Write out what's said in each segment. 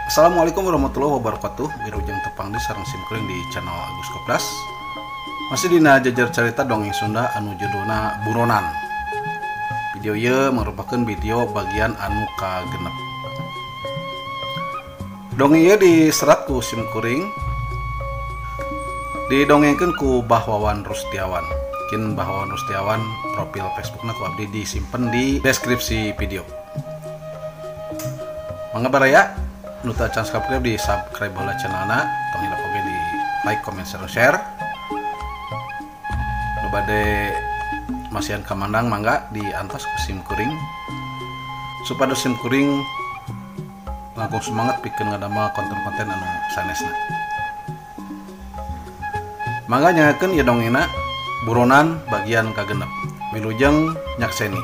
Assalamualaikum warahmatullahi wabarakatuh. Wilujeng tepang di sareng simkuring di channel Agus Kopdas. Masih dina jajar carita dongeng Sunda anu judulna Buronan. Video ieu merupakan video bagian anu kagenep. Dongeng ieu diserat ku simkuring, didongengkeun ku Bah Wawan Rustiawan. Mungkin Bah Wawan Rustiawan profil Facebookna ku abdi disimpen di deskripsi video. Mangga baraya nu teu acan subscribe di subscribe heula channelna, tong hilap oge di like, comment, share. Nu bade masihan kamandang mangga diantos ku simkuring supados simkuring langkung semangat pikeun ngadamel konten-konten anu sanesna. Mangga nyangakeun ieu dongengna Buronan bagian kagenep. Wilujeng nyakseni.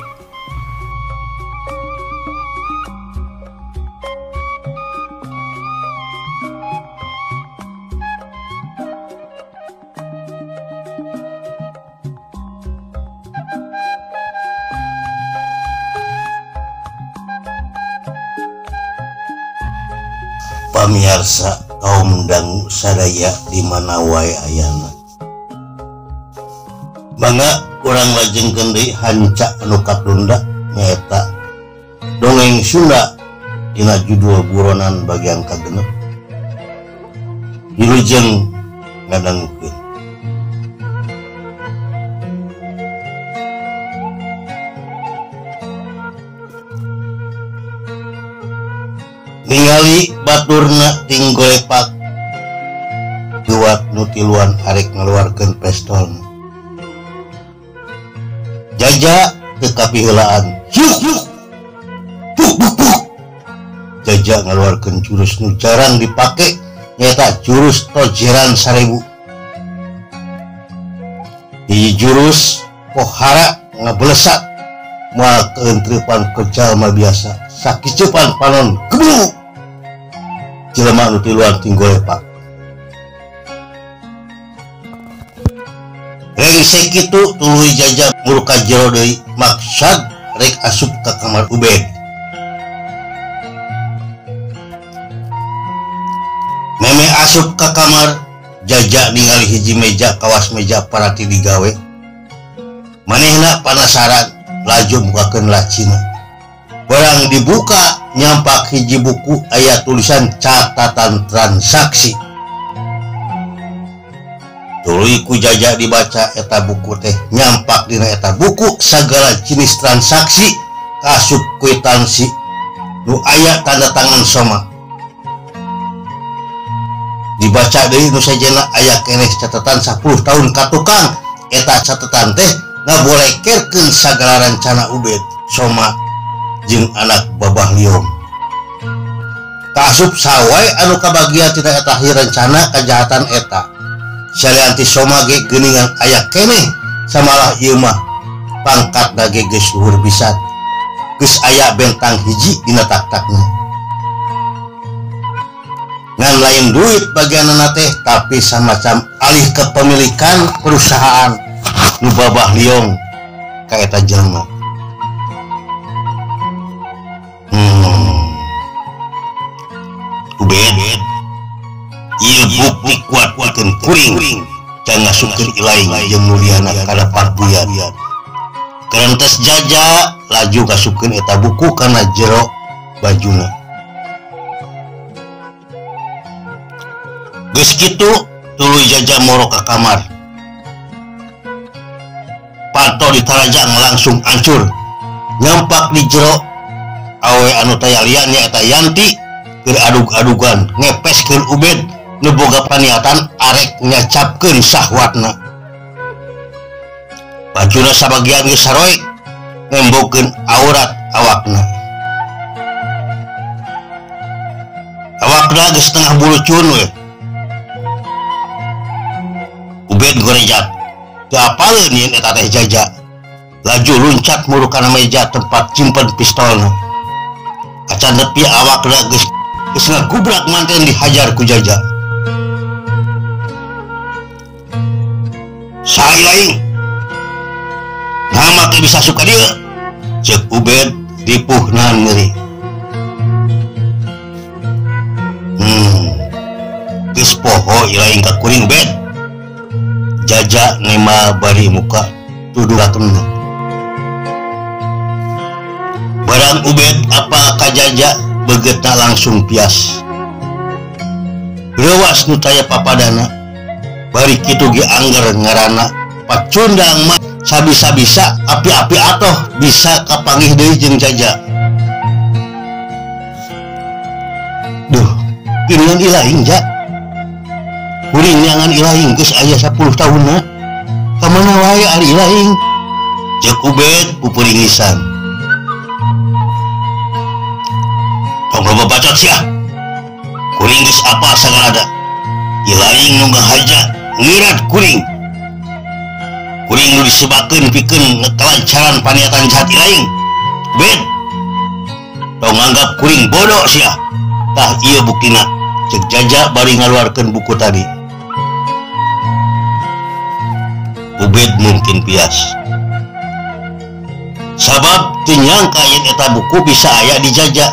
Pamiarsa kaum dangu sadaya di mana wae ayana. Mangga urang lajengkeun deui hanca anu katunda nyaeta dongeng Sunda dina judul Buronan bagian kagenep. Wilujeng ngadangukeun. Ningali baturna tinggolepak duat nu tiluan arek ngaluarkeun pestolna. Jaja teu kapiheulaan. Yuk yuk. Puk puk puk. Jaja ngaluarkeun jurus nu jarang dipake nyaeta jurus tojeran 1000. Hiji jurus pohara ngabelesak moal keuntreupan ku jalma biasa. Sakicepan panon gebuk. Jelema nu tiluan tinggolepak. Rengse kitu tuluy Jaja murka jero deui maksad rek asup ka kamar Ubed. Meme asup ka kamar, Jaja ningali hiji meja kawas meja parati digawe. Manehna panasaran laju mukakeun lacina. Barang dibuka nyampak hiji buku aya tulisan catatan transaksi. Tuluy ku Jaja dibaca eta buku teh nyampak dina eta buku sagala jenis transaksi kasup kuitansi nu aya tanda tangan Soma. Dibaca deui nu sejenna aya keneh catatan 10 tahun ka tukang. Eta catatan teh ngabolekerkeun sagala rencana Ubed, Soma jeung anak Babah Liong. Kasup sawai anu kabagian tina eta rencana kejahatan eta. Salianti Soma ge geuningan aya keneh samalah ieu mah pangkatna ge geus luhur pisan. Geus aya bentang hiji dina tak-takna. Ngan lain duit bagianana teh tapi samacam alih kepemilikan perusahaan nu Babah Liong ka eta jelema. Ubed, ieu bukti kuat-kuatkeun kuring can ngasupkeun ilaing jeung mulyana kana parbuyan. Karentes Jaja laju ngasupkeun eta buku kana jero bajuna. Geus kitu tuluy Jaja moro ka kamar. Panto ditarajang langsung hancur. Nyampak di jero awe anu taya lian nyaeta Yanti keur adug-adugan ngepeskeun Ubed nu boga paniatan arek nyacapkeun sahwatna. Bajuna sabagian geus saroek nembokeun aurat awakna. Awakna geus setengah bulucun we. Ubed gorejat. Teu apaleun yen eta teh Jaja. Laju luncat muru kana meja tempat simpen pistolna. Acan nepi awakna geus ngagubrak manten dihajar ku Jaja. Saha lain nama teh bisa suka dia. Cek Ubed dipuhnan ngeri. Geus poho ilaing ka kuring Ubed. Jaja nema bari muka tuduhakeun. Barang Ubed apa ka Jaja begetna langsung pias. Reuwas nu taya papadana. Bari kitu ge angger ngaranna pacundang mah sabisa-bisa api-api atoh bisa kapanggih deui jeung Jaja. Duh, geuningan ilaing ja. Kuring neangan ilaing geus aya 10 tahunna. Ka mana wae ari ilaing? Ceuk Ubed pupuringisan. Tong loba bacot sia. Kuring geus apal sagalada. Ilaing nu ngahaja ngirat kuring. Kuring nu disebakeun pikeun ngekalancaran paniatan jahat ilaing. Bed. Tong nganggap kuring bodoh sia. Tah ieu buktina. Ceuk Jaja bari ngaluarkeun buku tadi. Ubed mungkin pias. Sabab teu nyangka yen eta buku bisa aya di Jaja.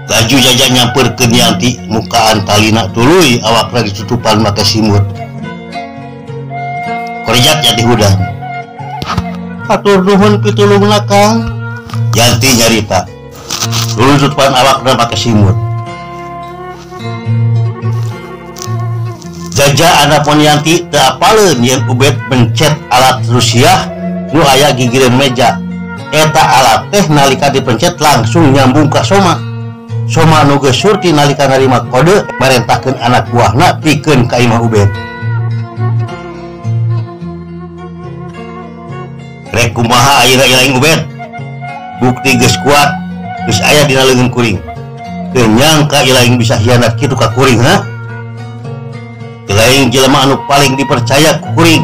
Laju Jaja nyamperkeun Yanti mukaan talina tuluy awakna ditutupan make simut. Korejat Yanti hudang. Hatur nuhun pitulungna Kang. Yanti nyarita. Tuluy tutupan awakna make simut. Jaja anapun Yanti teu apaleun yen Ubed mencet alat Rusia nu aya gigireun meja. Eta alat teh nalika dipencet langsung nyambung ka Soma. Soma nu geus surti nalika narima kode marentahkeun anak buahna pikeun ka imah Ubed. Rek kumaha ayeuna ilaing Ubed? Bukti geus kuat, geus aya dina leungeun kuring. Teu nyangka ilaing bisa hianat kitu ka kuring, ha? Ilaing jelema anu paling dipercaya ku kuring.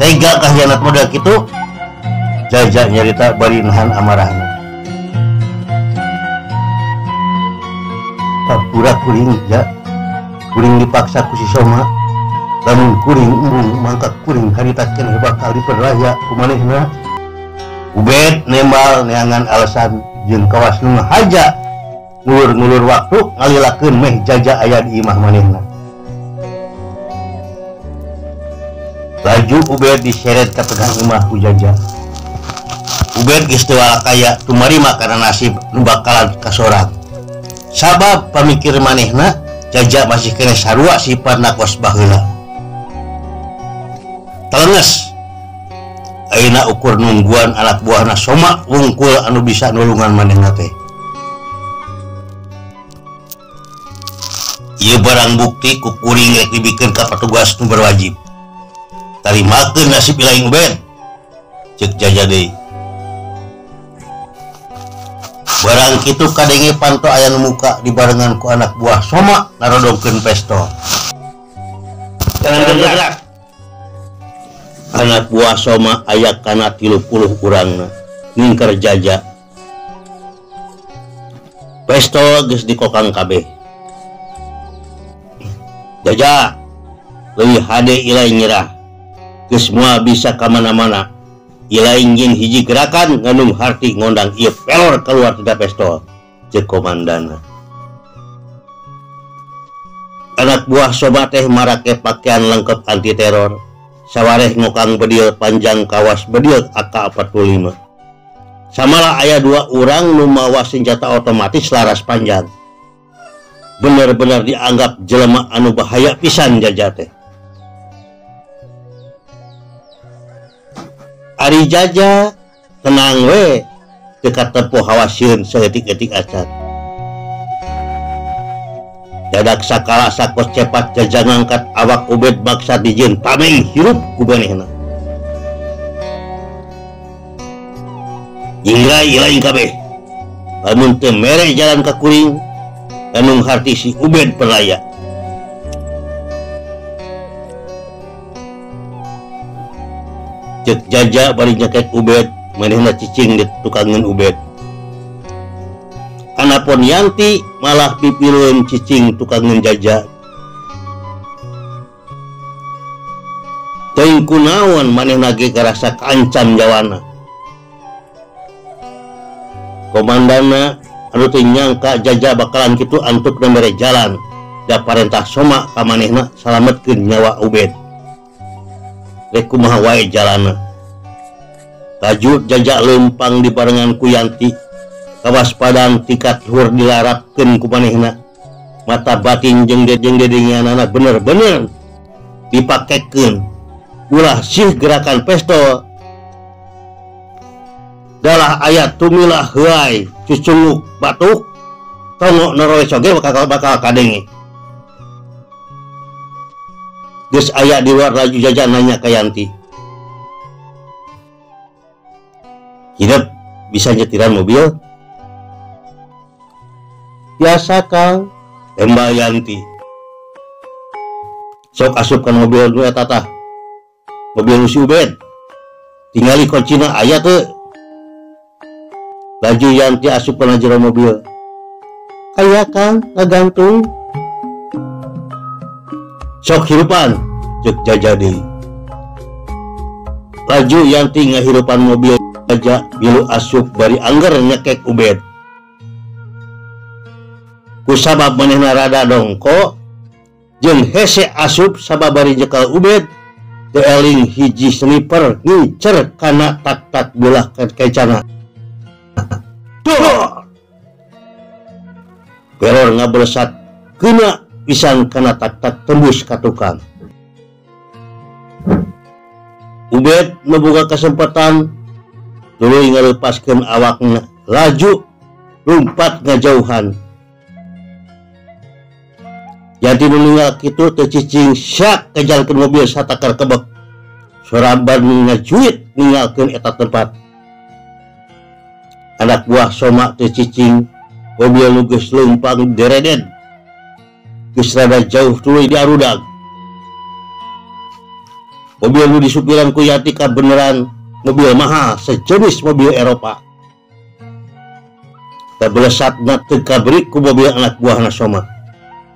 Tega ka hianat model kitu? Jaja nyarita bari nahan amarahna. Pura kuring ja, kuring dipaksa ku si Soma. Lamun kuring embung mangka kuring harita keneh bakal diperlaya ku manehna. Ubed nembal neangan alasan jeung kawas nu ngahaja ngulur-ngulur waktu ngalilakeun meh Jaja aya di imah manehna. Laju Ubed diseret ka tengah imah ku Jaja. Ubed geus teu walakaya tumarima kana nasib nu bakalan kasorang. Sabab pamikir manehna Jaja masih keneh sarua sifatna kos baheula. Telenges ayeuna ukur nungguan anak buahna Soma wungkul anu bisa nulungan manehna teh. Ieu barang bukti ku kuring rek dibikeun ka petugas nu berwajib. Tarimakeun nasib ilaing Ubed. Ceuk Jaja deui. Barang kitu kadenge panto aya nu muka dibarengan ku anak buah Soma narodongkeun pestol. Jangan bergerak. Anak buah Soma aya kana 30 urangna ningker Jaja. Pestol geus dikokang kabeh. Jaja leuwih hade ilaing nyerah. Geus moal bisa ka mana-mana. Ilaing jeung hiji gerakan ngandung harti ngondang ieu pelor keluar tina pestol. Ceuk komandana. Anak buah Soma teh marake pakaian lengkap anti teror. Sawareh ngokang bedil panjang kawas bedil AK-45. Samalah aya dua urang nu mawa senjata otomatis laras panjang. Bener-bener dianggap jelema anu bahaya pisan Jaja teh. Ari Jaja tenang we teu katempo hawasieun saeutik-eutik acan. Dadak sakala sakos cepat Jaja ngangkat awak Ubed maksa dijieun tameng hirup ku manehna. Nyingrai ilaing kabeh. Lamun teu mere jalan ka kuring, lanung harti si Ubed perlaya. Ceuk Jaja bari nyekek Ubed, manehna cicing di tukangeun Ubed. Anapun Yanti malah pipileun cicing tukangeun Jaja. Teuing kunaon manehna ge karasa kaancam jawana. Komandana Anu teu nyangka Jaja bakalan kitu antukna mere jalan. Da parentah Soma ka manehna salametkeun nyawa Ubed. Rek kumaha wae jalana. Laju Jaja leumpang dibarengan ku Yanti. Kawaspadaan tingkat luhur dilarapkeun ku manehna. Mata batin jeung dedengeanana bener-bener dipakekeun. Ulah sih gerakan pistol. Dalah aya tumilah heuay cucunguk batuk tongok noroes oge bakal kadenge. Geus aya di luar laju Jaja nanya ka Yanti. Hidup bisa nyetiran mobil? Biasa Kang, tembak Yanti. Sok asupkan mobil nu eta tah. Mobil si Ubed. Tingali kuncina aya teu. Laju Yanti asup kana jero mobil. Aya Kang, ngagantung. Sok hirupan, ceuk Jaja deui. Laju Yanti ngahirupan mobil Jaja milu asup bari angger nyekek Ubed. Kusabab manehna rada dongko jeung hese asup sababari nyekal Ubed teu eling hiji sniper ngincer kana tak-tak belah kecana. Pelor ngabelesat kena pisan kana tak-tak tembus ka tukang. Ubed membuka kesempatan tuluy ngalepaskeun awakna laju lumpat ngajauhan. Jadi meninggal kitu teu cicing syak kejalkeun mobil satakar kebek. Soraban ngajuit ninggalkeun eta tempat. Anak buah Soma teu cicing mobil nu geus leumpang deredet. Geus rada jauh tuluy diarudag. Mobil nu disupiran ku Yanti kabeneran mobil mahal sejenis mobil Eropa. Tabelesatna teu kaberik ku mobil anak buahna Soma.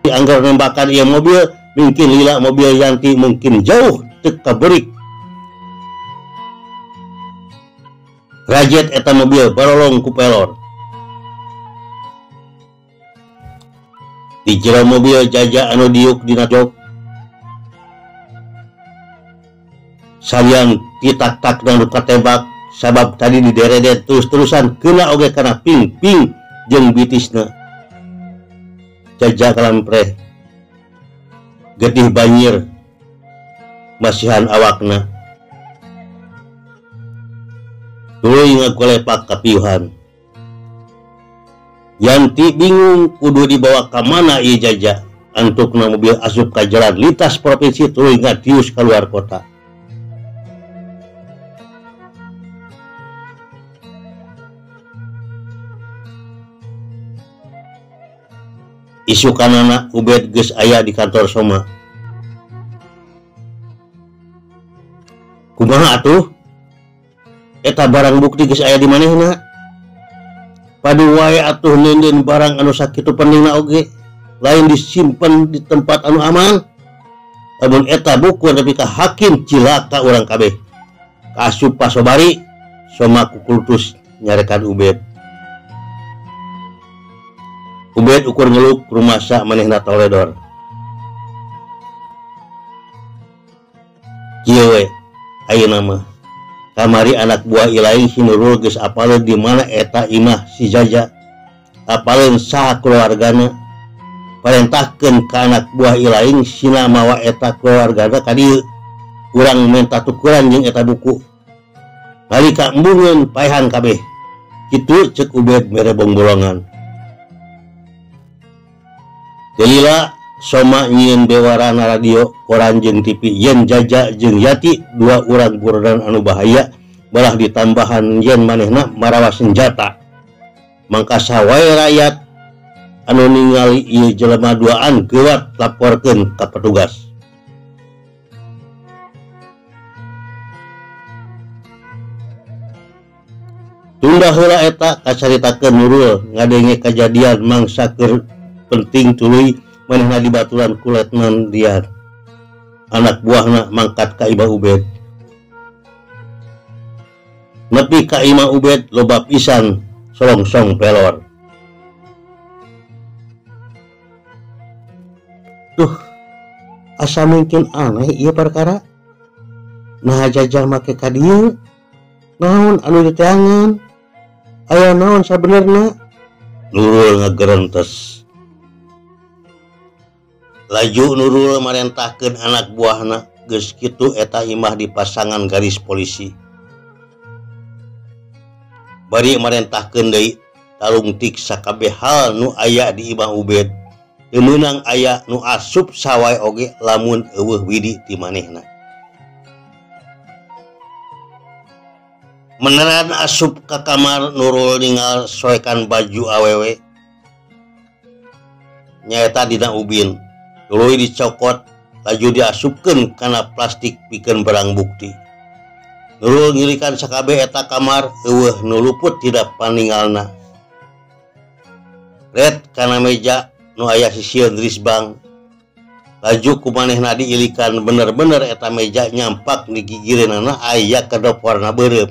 Anggar nembakan ieu mobil, mungkin lila mobil Yanti mungkin jauh teu kaberik. Rajet eta mobil barolong ku pelor. Di jero mobil Jaja anu diuk dina jok. Salian ditak-tak dan luka tembak sabab tadi dideredet terus-terusan kena oge kana ping-ping jeung bitisna. Jaja kalampreh getih banjir masihan awakna. Tuluy ngagolepak kapiuhan. Yanti bingung kudu dibawa ka mana ieu Jaja. Antukna mobil asup ka jalan lintas provinsi tuluy ngadius keluar kota. Isukanana Ubed geus aya di kantor Soma. Kumaha atuh? Eta barang bukti geus aya di manehna. Padu wae atuh neundeun barang anu sakitu pentingna oge, lain disimpen di tempat anu aman. Lamun eta buku nepi ka hakim cilaka urang kabeh. Kaasup pasobari Soma kukultus nyarekan Ubed. Ubed ukur ngeluk rumasa manehna toledor. Kieu we ayeuna mah. Kamari anak buah Ilaing si Nurul geus apaleun di mana eta imah si Jaja. Apaleun saha keluargana. Parentahkeun ka anak buah Ilaing sina mawa eta keluargana ka dieu. Urang menta tukuran jeung eta buku. Nalika embungeun paehan kabeh. Kitu ceuk Ubed mere bongbolongan. Delila Soma nyieun bewarana radio koran jeung TV yen Jaja jeung Yati dua urang buronan anu bahaya malah ditambahan yen manehna marawa senjata. Mangkasa wae rakyat anu ningali ieu jelema duaan geuwat laporkeun ka petugas. Tunda heula eta kacaritakeun Nurul ngadenge kajadian mangsa keur penting tuluy manehna dibaturan ku Letnan Dian. Anak buahna mangkat ka imah Ubed. Nepi ka imah Ubed loba pisan solongsong pelor. Duh, asa mungkin aneh ieu perkara. Nah jajah make ka dieu. Naon anu diteangan? Aya naon sabenerna? Nurul ngagerentes. Laju Nurul marentahkeun anak buahna geus kitu eta imah dipasangan garis polisi. Bari marentahkeun deui talungtik sakabeh hal nu aya di imah Ubed. Teu meunang aya nu asup sawae oge lamun eueuh widi ti manehna. Meneran asup ka kamar Nurul ningal soekan baju awewe nyaeta dina ubin. Tuluy dicokot laju diasupkeun kana plastik pikeun barang bukti. Nurul ngirikan sakabeh eta kamar eueuh nu luput tidak paningalna. Red kana meja nu aya sisieun risbang. Laju ku manehna diilikan bener-bener eta meja nyampak di gigireunana aya kedop warna beureum.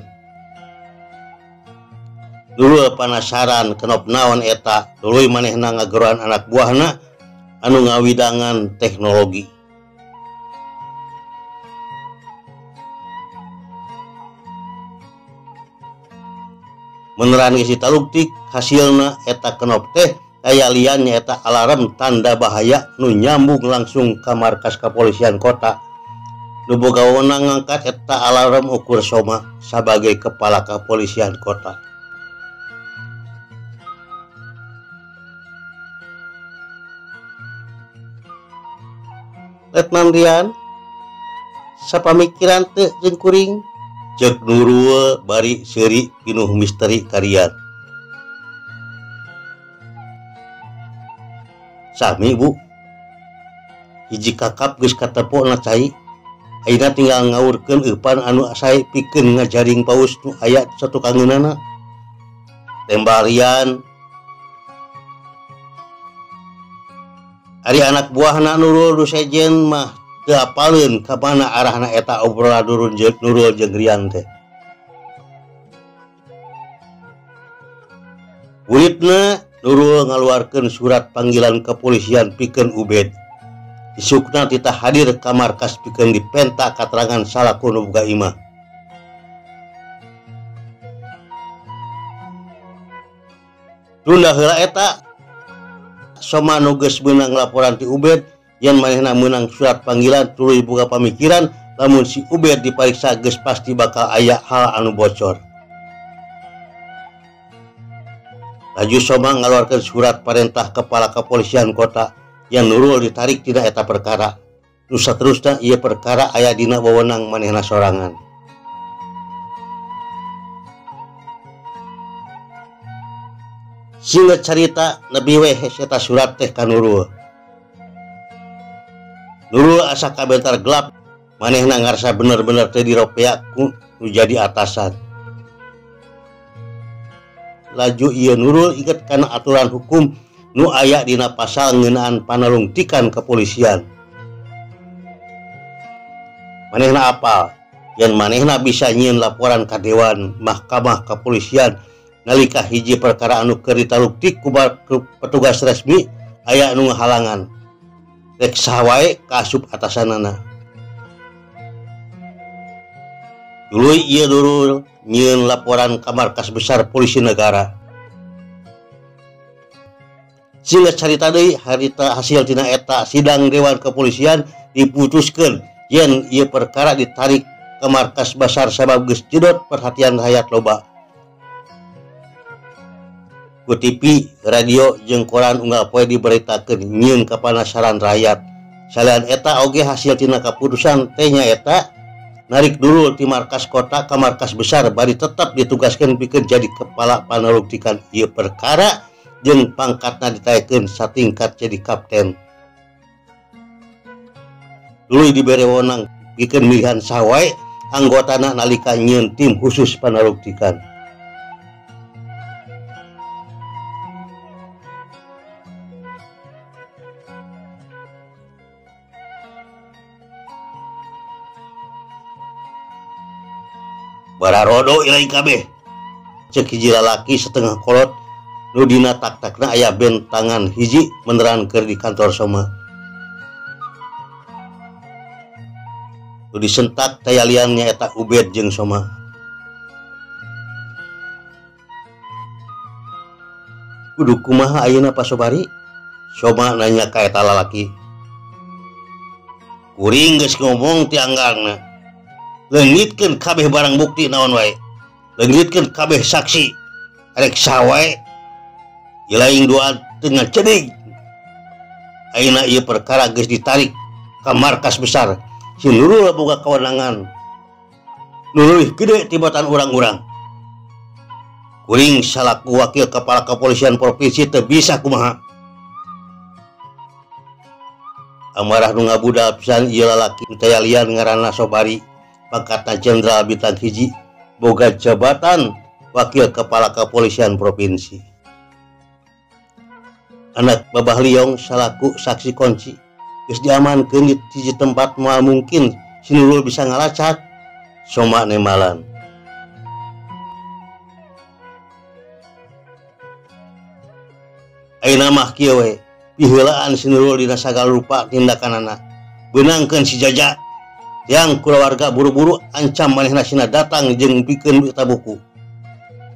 Nurul panasaran kenop naon eta, tuluy manehna ngageroan anak buahna anu ngawidangan teknologi. Meneran geus ditaluktik hasilna eta kenop teh aya lian nyaeta alarm tanda bahaya nu nyambung langsung ka markas kepolisian kota. Nu boga wewenang ngangkat eta alarm ukur Soma sabagai kepala kepolisian kota. Letnan Rian, sapamikiran teu jeung kuring? Ceuk Nurul bari seuri pinuh misteri karian. Sami Bu, hiji kakap geus katepo na cai. Ayeuna tinggal ngawurkeun eupan anu sae pikeun ngajaring paus nu aya satukangeunana. Tembal Rian. Ari anak buahna Nurul nu sejen mah teu apaleun ka mana arahna eta obrolan Nurul jeung Rian teh. Buritna Nurul ngaluarkeun surat panggilan kepolisian pikeun Ubed. Isukna titah hadir ka markas pikeun dipenta katerangan salaku nu boga imah. Tunda heula eta Soma nu geus meunang laporan ti Ubed yen manehna meunang surat panggilan tuluy boga pamikiran lamun si Ubed dipariksa geus pasti bakal aya hal anu bocor. Laju Soma ngaluarkeun surat parentah kepala kepolisian kota yang Nurul ditarik tina eta perkara. Nu saterusna ieu perkara aya dina wewenang manehna sorangan. Singkat carita nebi we eta surat teh ka Nurul. Nurul asa kabentar gelap, manehna ngarasa bener-bener teh diropea ku nu jadi atasan. Laju ieu Nurul inget kana aturan hukum nu aya dina pasal ngeunaan panalungtikan kepolisian. Manehna apal yen manehna bisa nyieun laporan ka dewan mahkamah kepolisian nalika hiji perkara anu keur ditaluktik ku petugas resmi aya anu ngahalangan. Rek saha wae kaasup atasanana. Tuluy ieu Nurul nyieun laporan ka markas besar polisi negara. Singkat carita deui harita hasil tina eta sidang dewan kepolisian diputuskeun yen ieu perkara ditarik ke markas besar sabab geus jedot perhatian rakyat loba. Ku TV, radio jeung koran unggal poe diberitakeun nyieun kapanasaran rakyat. Salian eta oge hasil tina kaputusan teh nyaeta narik Nurul ti markas kota ka markas besar bari tetap ditugaskeun pikeun jadi kepala panalungtikan ieu perkara jeung pangkatna ditaekeun satingkat jadi kapten. Tuluy dibere wewenang pikeun milihan saha wae anggotana nalika nyieun tim khusus panalungtikan. Bararodo ilaing kabeh. Ceuk hiji lalaki setengah kolot nu dina tak-takna aya bentangan hiji meneran keur di kantor Soma. Nu disentak tayalian nyaeta Ubed jeung Soma. Kudu kumaha ayeuna Pak Sobari? Soma nanya ka eta lalaki. Kuring geus ngomong ti anggarna. Leungitkeun kabeh barang bukti naon wae. Leungitkeun kabeh saksi. Arek saha wae. Ilaing dua teu ngacedig. Ayeuna ieu perkara geus ditarik ka markas besar. Si Nurul boga kewenangan. Nurul gede tibatan urang-urang. Kuring salaku wakil kepala kepolisian provinsi teu bisa kumaha. Amarah nu ngabudal pisan ieu lalaki tayalian ngaranna Sobari, pangkatna jenderal bintang 1, boga jabatan wakil kepala kepolisian provinsi. Anak Babah Liong salaku saksi kunci geus diamankeun di hiji tempat moal mungkin si Nurul bisa ngalacak. Soma nemalan. Ayeuna mah kieu we, piheulaan si Nurul dina sagala rupa tindakanana. Beunangkeun si Jaja yang kulawarga buru-buru ancam manehna sina datang jeung pikeun eta buku.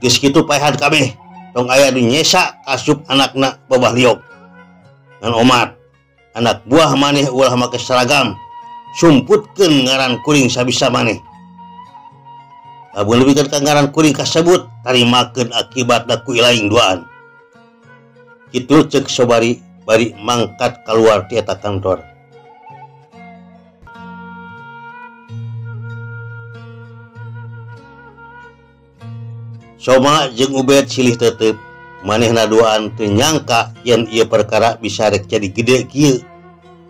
Geus kitu paehan kabeh, tong aya nu nyesa asup anakna Babah Liong. Ngan omat, anak buah maneh ulah make seragam, sumputkeun ngaran kuring sabisa maneh. Lamun leuwihkeun ka ngaran kuring kasebut, tarimakeun akibatna ku ilaing duaan. Kitu cek Sobari bari mangkat keluar ti eta kantor. Soma jeung Ubed silih tetep manehna duaan teu nyangka yen ieu perkara bisa rek jadi gede kieu.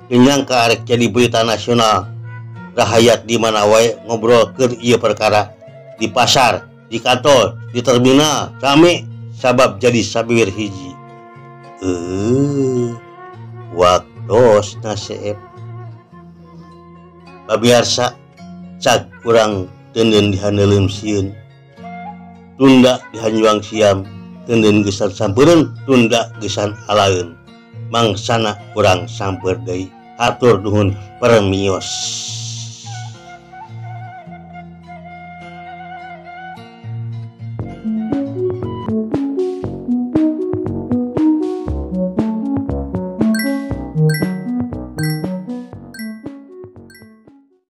Teu nyangka rek jadi berita nasional. Rahayat di mana wae ngobrolkeun ieu perkara, di pasar, di kantor, di terminal, rame sabab jadi sabiwir hiji. Waktos nasib. Pabiarsa cag kurang teuneun dihaneuleum sieun. Tunda dihanjuang siam, teuneun geusan sampeureun, tunda geusan alaeun. Mangsana kurang samper deui. Hatur nuhun permios.